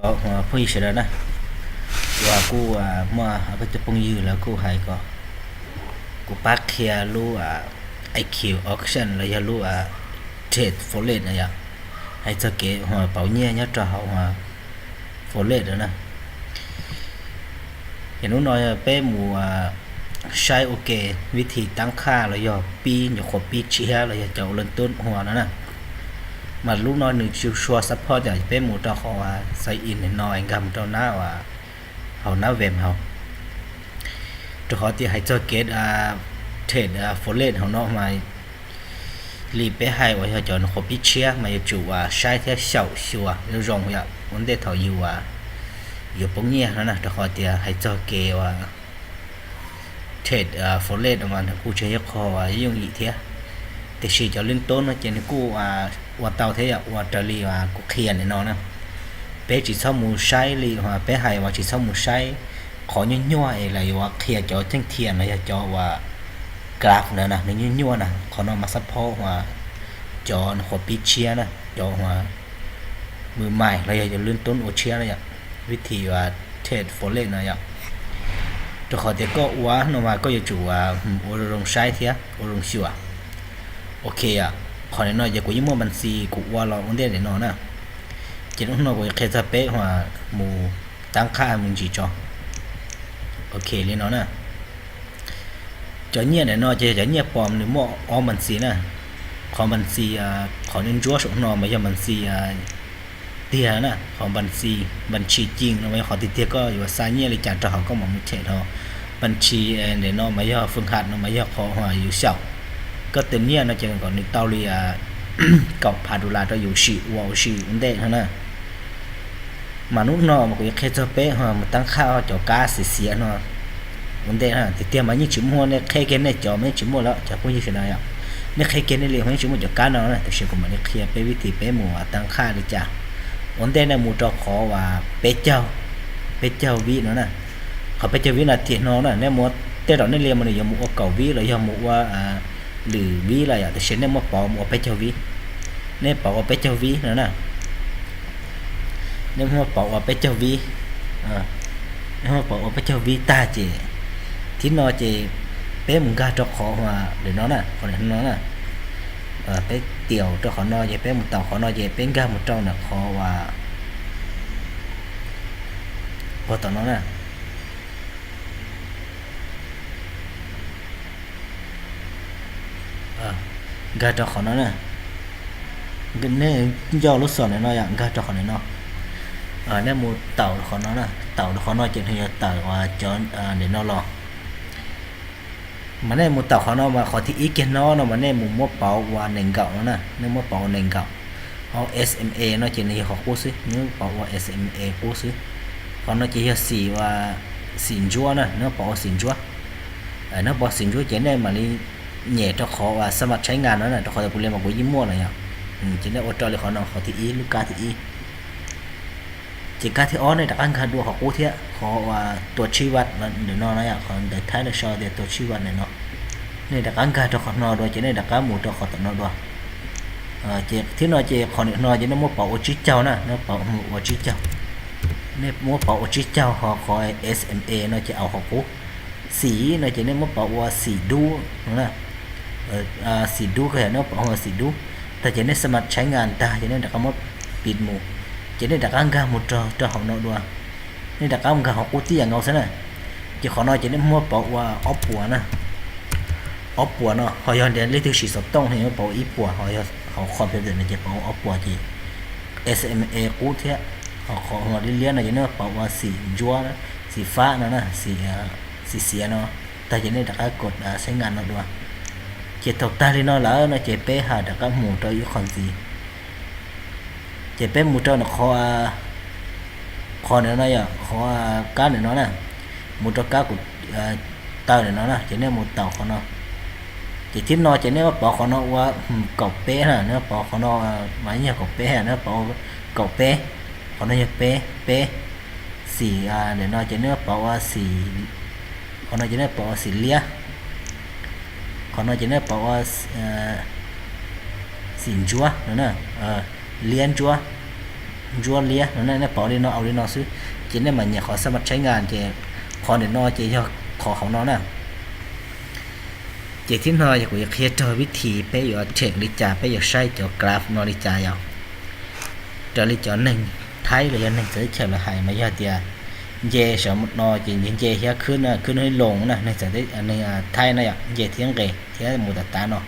Phooj ywg sawv daws na, uas kuj muaj peb tug phooj ywg lawv kuj hais kom kuv pab qhia lub I Q auction los yog lub trade forex no yom, hais txog kev pauv nyiaj nyob rau hauv forex no na. Ces hnub no peb mus saib ua ke vib thi tab qhaj los yog pib nyuam qhuav pib tshiab los yog cov ua leej tub ua no na. Mas lub no nws tsis tshua support, ces peb mus rau qhov sign in no nkag mus rau nab, hauv nab web hauv. Rau qhov tias hais txog kev trade forex hauv no mas li peb hais uas yog cov nyuam qhuav pib tshiab mas yuav tsum saib thiab xyaum xyuas zoo zoo yom, ua ntej thaum yus yuav poob nyiaj no na, rau qhov tias hais txog kev uas trade forex no mas nws kuj tsis yog qhov yooj yim thiab. Tiam sis cov leej tub no ces nws kuj ua tau thiab yom, ua raws li kuv qhia ntawm no na. Peb tsis txhob mus saib li uas peb hais uas tsis txhob mus saib qhov nyuaj nyuaj es lawv yuav qhia cov ceeb thiam los yog cov uas graph ntawd na, nws nyuaj nyuaj na, qhov no mas support uas cov nyuam qhuav pib tshiab na, cov uas mws mais los yog cov leej tub ua tshiab na yom, vib thi uas trade forex no yom. Rau qhov tias koj ua no mas koj yuav tsum ua zoo saib thiab ua zoo xyuas. Ok, qhov ntawm no ces kuv yeej muaj npas txis kuv ua los ua ntej ntawm no na. Ces hnub no kuv yuav qhia txog peb uas mus tab qhaj me ntsis tso. Ok li no na. Cov nyiaj ntawm no ces yog cov nyiaj pom nws muaj ob npas txis na. Qhov npas txis, qhov nws ntsuab saum no mas yog npas txis tiag na, qhov npas txis, npas tshis cim no mas yog qhov tiag tiag koj yuav xa nyiaj li cas rau hauv koj mam mus them rau npas tshis ntawm no mas yog fwm ham no mas yog qhov uas yus xyaum koj tus nyiaj no ces kom nws tau li kaum phav dollar rau yus sim ua ua si ua ntej no na. Mas hnub no mas kuv yuav qhia txog peb mus tab qhaj cov kab xiav xiav no ua ntej na. Tiag tiag mas yeej tsis muaj, nej qheb kiag nej cov mas yeej tsis muaj lawm cov phooj ywg sawv daws yom. Nej qheb kiag nej li mas yeej tsis muaj cov kab no na, tiam sis kuv mam li qhia peb vib thi peb mus tab qhaj li cas. Ua ntej nej mus rau qhov uas peb caug, peb caug vib no na. Qhov peb caug vib no tiam no na, nej muab tej zaum nej li mas nws yuav mus ua kaum vib los yog mus ua lwm vib lawm yom, tiam sis nej muab pauv mus ua peb caug vib. Nej pauv ua peb caug vib no na. Nej muab pauv ua peb caug vib, nej muab pauv ua peb caug vib tag ces thib no ces peb mus nkag rau qhov uas ntawm no na, qhov ntawm no na. Peb tiaus rau qhov no ces peb mus taus qhov no ces peb nkag mus rau ntawm qhov uas pog tom no na. Nkag rau qhov no na. Nej nco lub xom ntawm no yom, nkag rau qhov ntawm no. Nej mus taus qhov no na, taus rau qhov no ces nws yuav tawm uas cov ntawm no los. Mas nej mus taus qhov no mas qhov thib ib kiag no no mas nej mus muab pauv ua nees nkaum no na, nej muab pauv ua nees nkaum. Ho S M A no ces nws yog qhov qub xwb, nej muab pauv ua S M A qub xwb. Qhov no ces yog xim, xim ntsuab na, nej muab pauv ua xim ntsuab. Nej pauv xim ntsuab ces nej mam li nyem rau qhov uas xa mas tshaib ngas no na, rau qhov tias kuv li mas kuv yeej muaj lawm yom. Ces nej ua raws li qhov no, qhov thib ib, lub kab thib ib. Ces kab thib ob nej rov qab nkag dua qhov qub thiab, qhov uas tua tsib vaj ntawm no na yom, qhov ntawv Thaib lawv sau tias tua tsib vaj ntawm no. Nej rov qab nkag rau qhov no dua ces nej rov qab mus rau qhov tom no dua. Ces thib no ces qhov ntawm no ces nej muab pauv ua tsib caug na, nej pauv mus ua tsib caug. Nej muab pauv ua tsib caug ho qhov S M A no ces aus qhov qub. Xim no ces nej muab pauv ua xim dub no na. Xim dub ko yog nej muab pauv ua xim dub. Tag ces nej xa mas tshaib ngas tag ces nej rov qab muab pis mus, ces nej rov qab nkag mus rau hauv no dua. Nej rov qab nkag qhov qub tib yam nkaus xwb na. Ces qhov no ces nej muab pauv ua ob puas na. Ob puas no ho yog leej twg siv xov tooj no muab pauv ua ib puas, ho yog hauv qhov pem no ces pauv ua ob puas ces S M A qub thiab. Ho qhov liab liab no ces nej muab pauv ua xim ntsuab, xim fab no na, xim xiav no. Tag ces nej rov qab kod saib nkas no dua. Ces thaum tag li no lawm no ces peb ha rov qab mus rau ib qho ntxiv. Ces peb mus rau ntawm qhov, qhov ntawm no yog qhov kab ntawm no na, mus rau kab kuv taw ntawm no na, ces nej mus taus qhov no. Ces thib no ces nej muab pauv qhov no ua kaum peb na, nej muab pauv qhov no mas yog kaum peb, nej muab pauv kaum peb, qhov no yog peb, peb, xim ntawm no ces nej muab pauv ua xim, qhov no ces nej pauv ua xim liab, qhov no ces nej pauv ua xim ntsuab no na, liab ntsuab. ntsuab liab no, nej pom li no, ua li no xwb. Ces nej mam nyem qhov Smart Change Guide ces qhov ntawm no ces yog qhov hauv no na. Ces thib no yog kuv yuav qhia raug vib thib peb yuav check li cas, peb yuav saib cov graph no li cas yom. Raws li cov neeg Thaib los yog neeg txawv teb chaws lawv hais mas yog tias nce saum no ces nce nce thiab khwb, khwb thiab loos na, neeg txawv, neeg Thaib na yom, nce thiab nqes thiab mus tam tav no.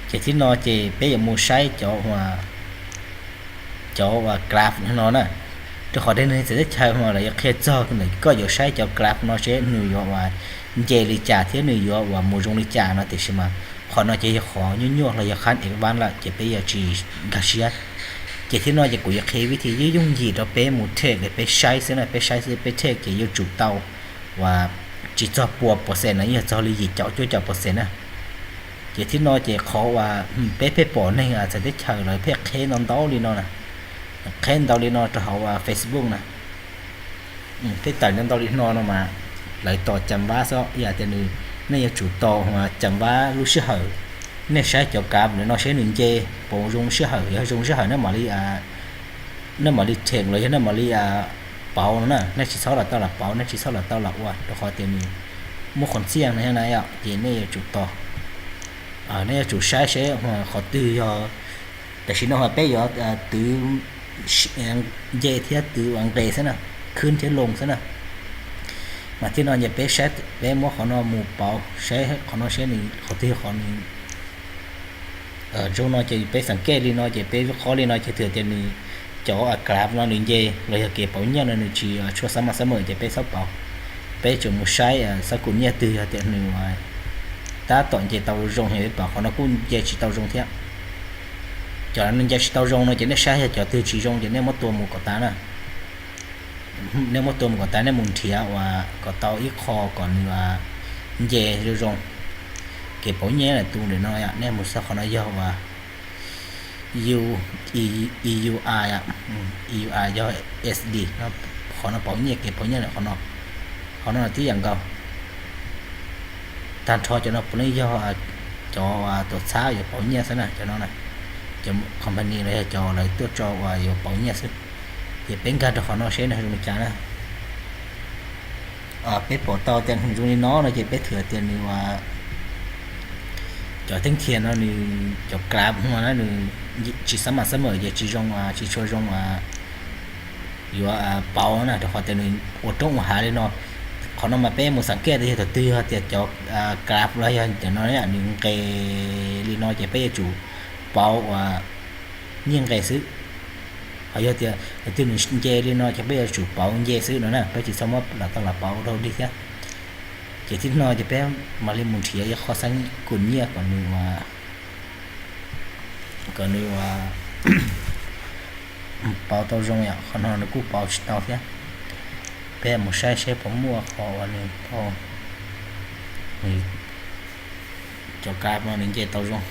Ces thib no ces peb yuav mus saib cov, cov uas graph no na, rau qhov tej neeg txawv teb chaws mas lawv yuav qhia txog ntawm koj yuav saib cov graph no seb nws yuav uas nce li cas thiab nws yuav uas mus zoo li cas no, tiam sis mas qhov no ces yog qhov nyuaj nyuaj los yog khab advance lawm ces peb yuav tsis nkag siab. Ces thib no ces kuv yuav qhia vib thib yooj yooj yim rau peb mus check, peb saib xwb na, peb saib xwb, peb check ces yuav tsum tau uas tsis txog pua percent no, yog txog li yim caum cuaj caum percent na. Ces thib no ces qhov uas peb pheej pom neeg txawv teb chaws lawv pheej qheb ntau ntau li no na, qheb ntau li no rau hauv Facebook na. Peb tawm ntau ntau li no no mas lawv tos cam vab xwb, yog tias nws, nej yuav tsum tos cam vab lub sij hawm, nej saib cov graph no seb nws nce puas zoo sij hawm, yog zoo sij hawm nej mam li, nej mam li check los yog nej mam li pauv no na, nej tsis txhob los tau los pauv, nej tsis txhob los tau los ua, rau qhov tias nws muaj qhov txiaj no thiab na yom, ces nej yuav tsum tos, nej yuav tsum saib seb qhov twg yog, tam sim no peb yuav twv nce thiab twv uas nqes xwb na, khwb thiab loos xwb na. Mas thib no ces peb saib, peb muab qhov no mus pauv, saib qhov no seb nws qhov twg yog qhov nws zoo no, ces peb xav kej li no ces peb qhov li no ces thaum tias nws, cov graph no nws nce los yog kev pauv nyiaj no nws tsis tshua xab mas xab mawm ces peb txhob pauv. Peb tsuas mus saib xab kum nyiaj twg yog tias nws tab tom nce tau zoo, yog peb pauv qhov no kuj nce tsis tau zoo thiab. Cov nws nce tsis tau zoo no ces nej saib yog cov twg tsis zoo ces nej muab tua mus kom tas na. Nej muab tua mus kom tas, nej mus nrhiav uas kom tau ib qho kom nws nce zoo zoo. Kev pauv nyiaj tus ntawm no yom, nej mus xauj qhov no yog uas U, E U I, E U I yog S D, qhov no pauv nyiaj, kev pauv nyiaj ntawm qhov no, qhov no twb yam nkaus. Tag nrho cov no puav leej yog cov tuam txhab yuav pauv nyiaj xwb na, cov no na, cov company los yog cov lawv tuaj tso uas yuav pauv nyiaj xwb. Ces peb nkag rau qhov no seb nws zoo li cas na. Peb pom tau tias nws zoo li no no ces peb thwm tias nws uas cov teeb thias no nws cov graph no na nws tsis xab mas xab mawm ces tsis zoo, tsis tshua zoo yuav pauv na, rau qhov tias nws ua roob ua hav li no. Qhov no mas peb mus xav kiaj tias yog thaum twg yog tias cov graph los yog cov no nws nqes li no ces peb yuav tsum pauv uas nyiaj nqes xwb. Ho yog tias thaum twg nws nce li no ces peb yuav tsum pauv nce xwb no na, peb tsis txhob muab lam tau lam pauv rau dig thiab. Ces thib no ces peb mam li mus nrhiav ib qho xab kum nyiaj kom nws, kom nws uas pauv tau zoo yom. Qhov no nws kuj pauv tsis tau thiab. Peb mus saib seb puas muaj qhov uas nws pauv, nws cov graph no nws nce tau zoo.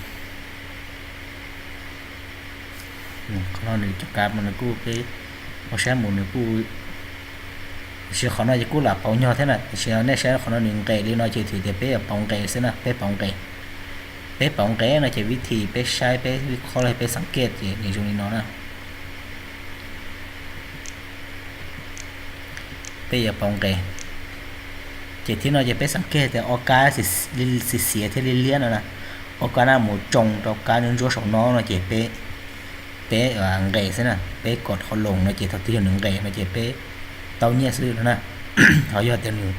Qhov no nws cov graph no nws kuj, peb mus saib mus nws kuj, tiam sis qhov no ces kuj lam pauv nyog thiab na, tiam sis nej saib qhov no nws nqes li no ces thwm tias peb yuav pauv nqes xwb na, peb pauv nqes. Peb pauv nqes no ces vib thib peb saib, peb khob los peb xav kiaj ces nws zoo li no na. Peb yuav pauv nqes. Ces thib no ces peb xav kiaj tias ob kab xiav xiav thiab liab liab no na, ob kab na mus tsoo rau kab ntsuab saum no no ces peb, peb nqes xwb na, peb kom qhov loos no ces thaum twg yog nws nqes no ces peb tau nyiaj xwb no na. Ho yog tias nws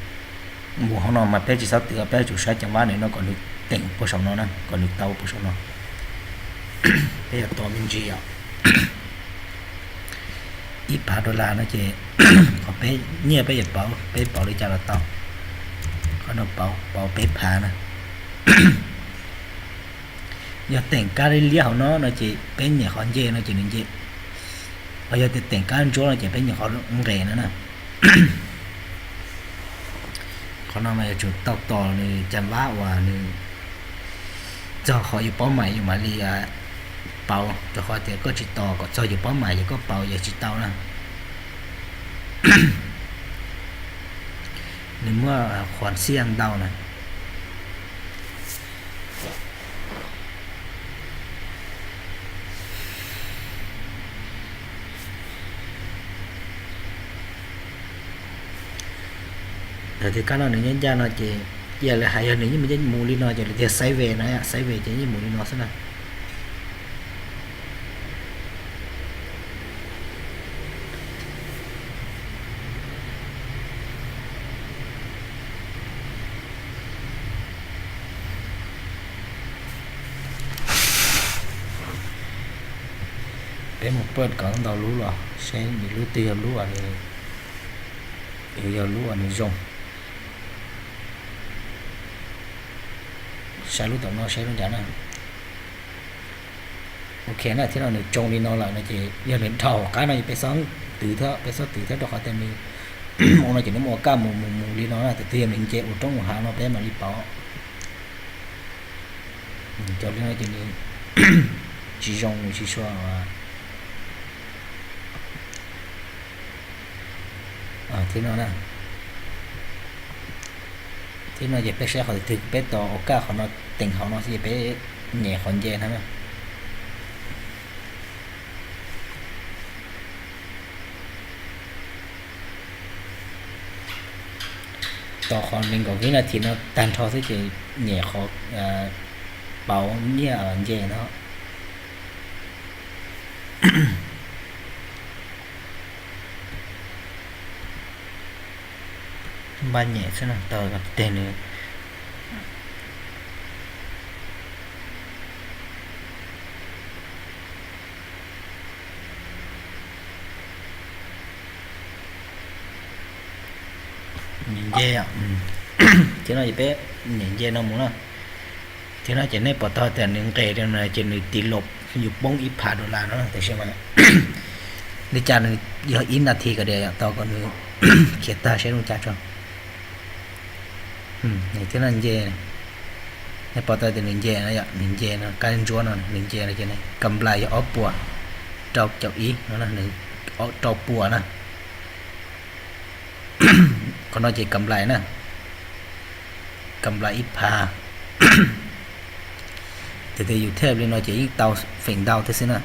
mus hauv no mas peb tsis txhob twv, peb yuav tsum saib cov vab ntawm no kom nws teem puag saum no na, kom nws tau puag saum no. Peb yuav tos me ntsis os. Ib phav dollar no ces qhov peb nyiaj peb yuav pauv, peb pauv li cas los tau. Qhov no pauv, pauv peb phav na. Yog teem kab liab liab hauv no no ces peb nyem qhov nce no ces nws nce. Ho yog tias teem kab ntsuab no ces peb nyem qhov nqes no na. Qhov no mas yuav tsum tau tos nws cam vab uas nws txog qhov yus paub mas yus mam li pauv, rau qhov tias koj tsis tos kom txog yus paub mas ces koj pauv yus tsis tau na. Nws muaj qhuas xiaj ntau na. Tias kab no nws nyob ncaj no ces, cia lawv hais yog nws yeej mus li no ces lawv tias sideways no, sideways ces yeej mus li no xwb na. Peb mus pawj kom ntau lub los seb nws lub twg yog lub, yog lub uas nws zoo. Saib lub tom no seb lub cas na. Ok na, thiab no nws tsoo li no lawm no ces yog nws dhau qab no ces peb xob twv thiab, peb xob twv thiab rau qhov tias nws ua no ces nws muaj ua kaj mus mus mus li no na, tus twg yog nws nce ua roob ua hav no peb mam li pauv. Cov li no ces nws tsis zoo, nws tsis sua. Thiab no na, thiab no ces peb saib qhov twg peb tos ua kaj qhov no, teem hauv no xwb ces peb nyem qhov nce no na. Tos qhov nees nkaum vib nas this no tag nrho xwb ces nyem qhov pauv nyiaj nce no. Npaj nyem xwb no, tau teg nws. Nce, thiab no ces peb nyem nce no mus na. Thiab no ces nej pom tau tias nws nqes ces nws tiv los yus poob ib phav dollar no, tiam sis mas li cas nws yog ib nas this kom diam tau kom nws khiav tag seb zoo cas tso. Thiab no nce, nej pom tau tias nws nce no, nws nce no, kab ntsuab no nws nce no ces nws kam nplais yog ob puas rau caum ib no, nws rau puas na. Qhov no ces kam nplais na, kam nplais ib phav. Tias tias yus thej li no ces yeej tau feem ntau thiab xwb na.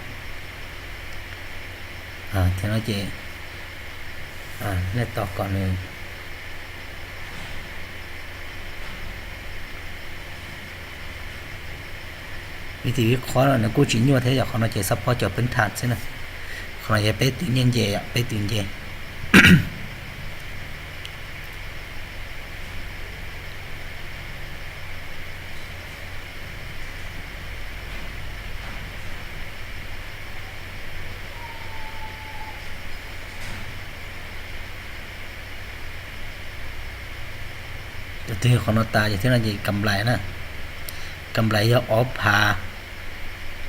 Thiab no ces nej tos kom nws, vim tias vib qhob no nws kuj tsis nyuaj thiab, yog qhov no ces xab phob cov peb tham xwb na. Qhov no yog peb twv nyiaj nce, peb twv nce. Tus twg qhov no tas ces thiab no ces kam nplais na. Kam nplais yog ob phav.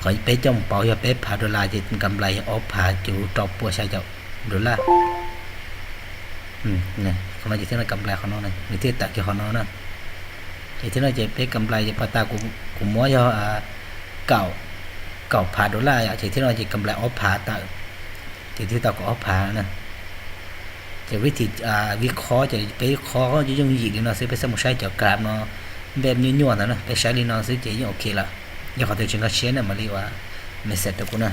Qhov peb coj mus pauv yog peb phav dollar ces kam nplais yog ob phav cuv rau puas xya caum dollar. Qhov no ces thiab no kam nplais qhov no, nws thiaj tawm kiag qhov no na. Ces thiab no ces peb kam nplais ces pas tas kuv muab yog kaum, kaum phav dollar yom, ces thiab no ces kam nplais ob phav tawm, ces thiaj tau kaum ob phav na. Ces vib thi, vib qhob ces peb qhob yooj yim li no xwb, peb txhob mus saib cov graph no npej nyuaj nyuaj ntawd na, peb saib li no xwb ces yeej ok lawm. Yog qhov twg tsis nkag siab na mam li ua message rau kuv na.